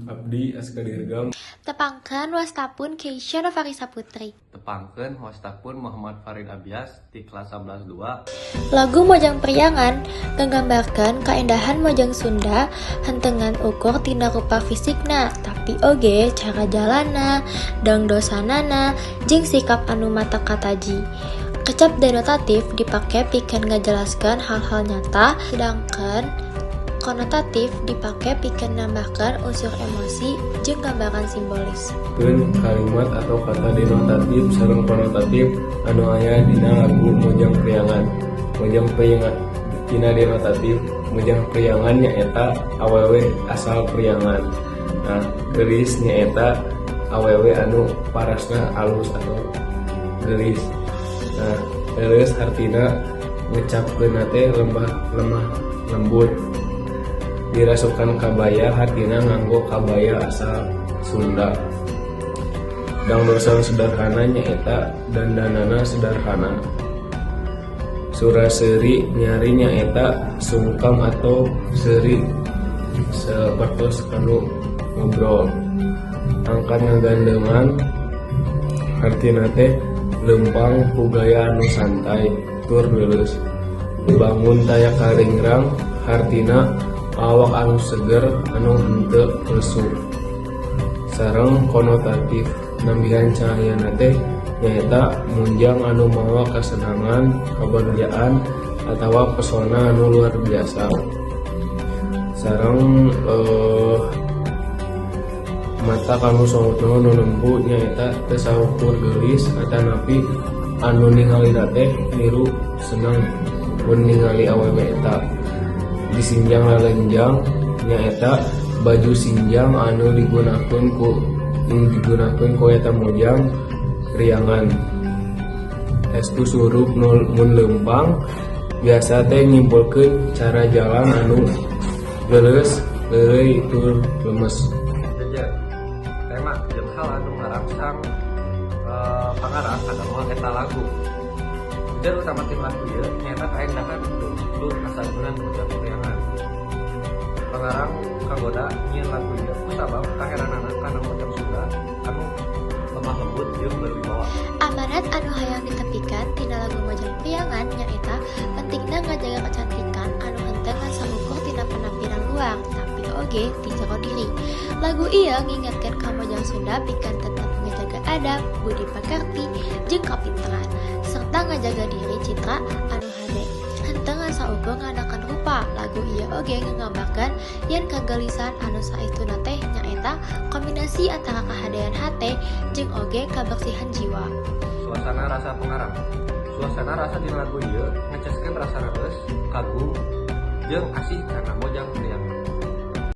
Abdi Aska Dirgam. Tepangkeun, wasta pun Keisha Novarisa Putri. Tepangkeun, wasta pun Muhammad Farid Abias di kelas 11 2. Lagu Mojang Priangan nggambarkeun kaendahan Mojang Sunda henteu ngan ukur tina rupa fisikna, tapi oge cara jalanna, dangdosanana, jeung sikap anu matak kataji. Kecap denotatif dipake pikeun ngajelaskeun hal-hal nyata, sedangkan konotatif dipake pikeun nambahkeun unsur emosi jeung gambaran simbolis. Keun kalimat atau kata denotatif sareng konotatif anu aya dina lagu Mojang Priangan. Mojang Priangan tina denotatif, Mojang Priangan nyaeta awewe asal Priangan. Nah, geulis nyaeta awewe anu parasna alus atau geulis. Nah, reureus hartina ngucapkeunna teh lembah lemah lembut. Dirasukan kabaya hartina nganggo kabaya asal Sunda. Dangdosan sederhana nyaeta dandanana sederhana. Sura-seuri nyari nyaeta sungkem atau seuri sapertos kanu ngobrol. Angkat ngagandengan hartina teh leumpang ku gaya anu santai tur leuleus. Bangun taya karingrang hartina awak anu seger anu henteu lesu. Sareng konotatif nambihan cahayana teh nyaeta munjang anu mawa kasenangan, kabahagiaan, atawa pesona anu luar biasa. Sareng mata kanu songotna nu nempu nyaeta teu saukur geulis atanapi anu ningalina teh niru seneng mun ningali awewe eta. Disinjang lalenjang nyaeta baju sinjang anu digunakeun ku eta Mojang Priangan. Estu surup mun leumpang biasa teh nyimpulkeun cara jalan anu leuleus, leureuy tur lemes. Jejer tema jeung hal anu ngarangsang pangarang ngadamel eta lagu. Ujar utama tina lagu ieu nyaeta kaendahan tur kasantunan Mojang Priangan. Pangarang kagoda nyieun lagu ieu kusabab kaheranana kana Mojang Sunda anu lemah lembut jeung berwibawa. Amanat anu hayang ditepikan tina lagu Mojang Priangan nyaeta pentingna ngajaga kecantikan anu henteu ngan saukur tina penampilan luar, tapi oge ti jero diri. Lagu ieu ngingetkeun ka Mojang Sunda pikeun tetep ngajaga adab, budi pekerti, jeung kapinteran, serta ngajaga diri citra anu hade. Henteu ngan saukur ngandalkeun rupa, lagu ieu oge ngagambarkeun yen kageulisan anu saestuna teh nyaeta kombinasi antara kahadean hate jeung oge kabersihan jiwa. Suasana rasa pengarang. Suasana rasa dina lagu ieu ngeceskeun rasa reueus, kagum, jeung asih ka